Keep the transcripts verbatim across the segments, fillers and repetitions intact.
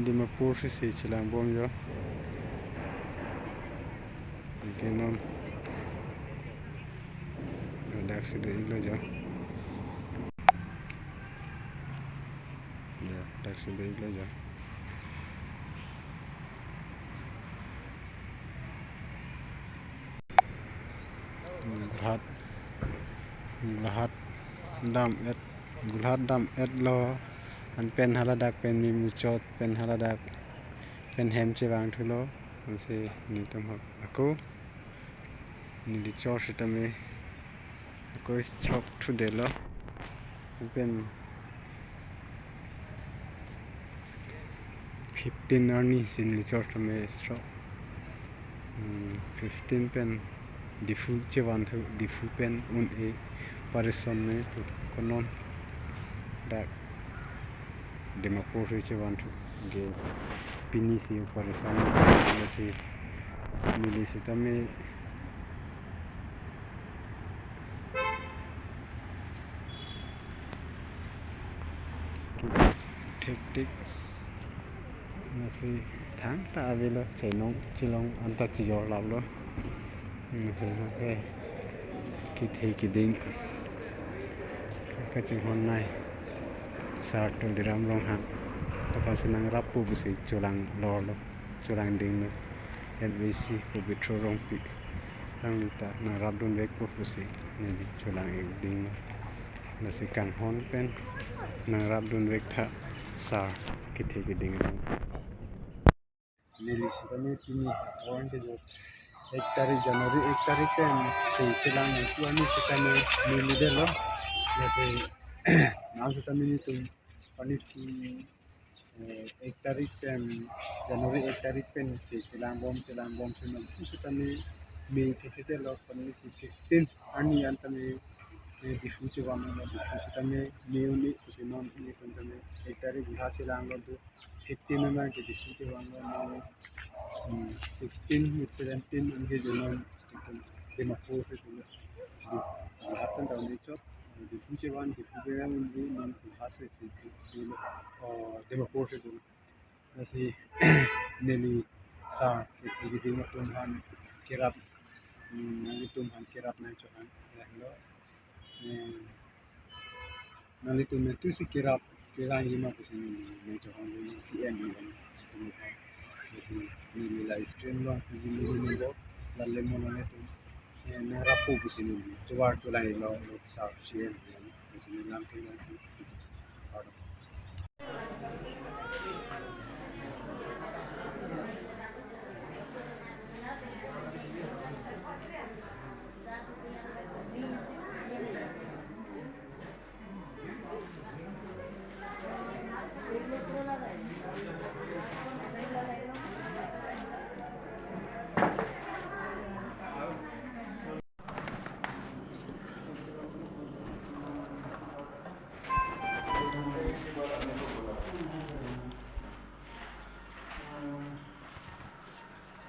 Dimapur si si chelang bom jo. Anke non ladak si do-iklo jo. Ya, ladak si do-iklo jo. Gulhat, gulhat dam-et, gulhat dam-etlo. Anpen haladak pen me muchot, pen haladak pen hem chevangthulo. Ansi netum hak ako neli chor sitame ako chok thudetlo. Anpen fifteen arni si neli chor tame strok. Hmm, fifteen pen Diphu chevanthu, Diphu pen un-e operation ne tu konon dak Dimapur si chevanthu. Anke pini si operation ne si neli sitame thektik. Lasi thangta avelo, chainong chilong anta chijor laplo. Lasi lake kethe keding kachinghon nai Sar Tuliram Ronghang. Aphansi nangrappo pusi cholanglo, cholangdinglo. F A C Pabitra Rongpi. Nangta nangrapdunvekpo pusi neli cholang-ikdinglo. Lasi kanghon pen nangrapdunvek tha sar kethe keding. Neli sitame pini awan ke jo ek tarik January, ek tarik pen si chelang nangpu arni sitame neli detlo. Lasi nang sitame netum arni si eh, ek tarik pen, January ek tarik pen si chelang bom, chelang bom si nangpu sitame me thekthedetlo, arni si fifteen arni an tame, eh, Diphu chevanglo, Diphu sitame me un-e pusi non netum tame ek tarik gulhat chelanglo, tu fifteen an ke Diphu chevanglo, non, hmm, sixteen, seventeen anke jo non Dimapur si dolo. Di, gulhat pen ta un-e chot. Diphu chevan, Diphu pen un-e, non gulhat si si dolo, oh, Dimapur si dolo. Lasi neli sar kethe keding atum aphan kerap, hmm, nanglitum aphan kerap nangchohang, lahelo. Hmm, nanglitum me tu si kerap kevang yima pusi neli nangchohang, neli C M atum aphan. Lasi neli la screen along piji neli nangbo, la lemo nanglitum eh, nangrappo pusi neli tovar cholanglo, lo sar C M, pusi neli lam kena si part of.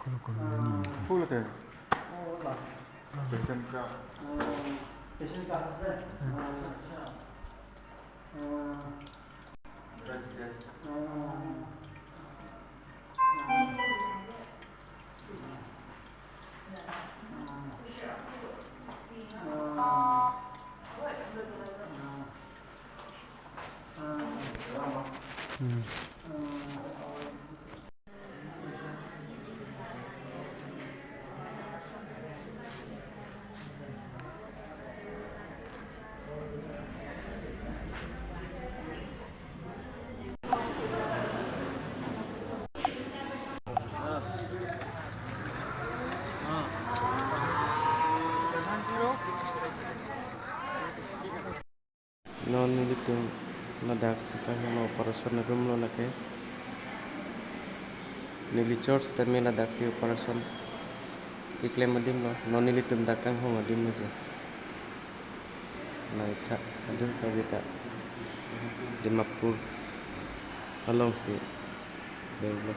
Kolo kolo le ni ta. Full ke? Patient ka. Patient ka hospital? Hmm. Acha. Hmm. Right, right. Hmm. Hmm. Non nelitum ladak si kanghon operation room lo lake. Neli chor sitame ladak si operation keklem adim lo. Non nelitum dak kanghon adim lo je. Laitha adung kavita Dimapur along si dei lo.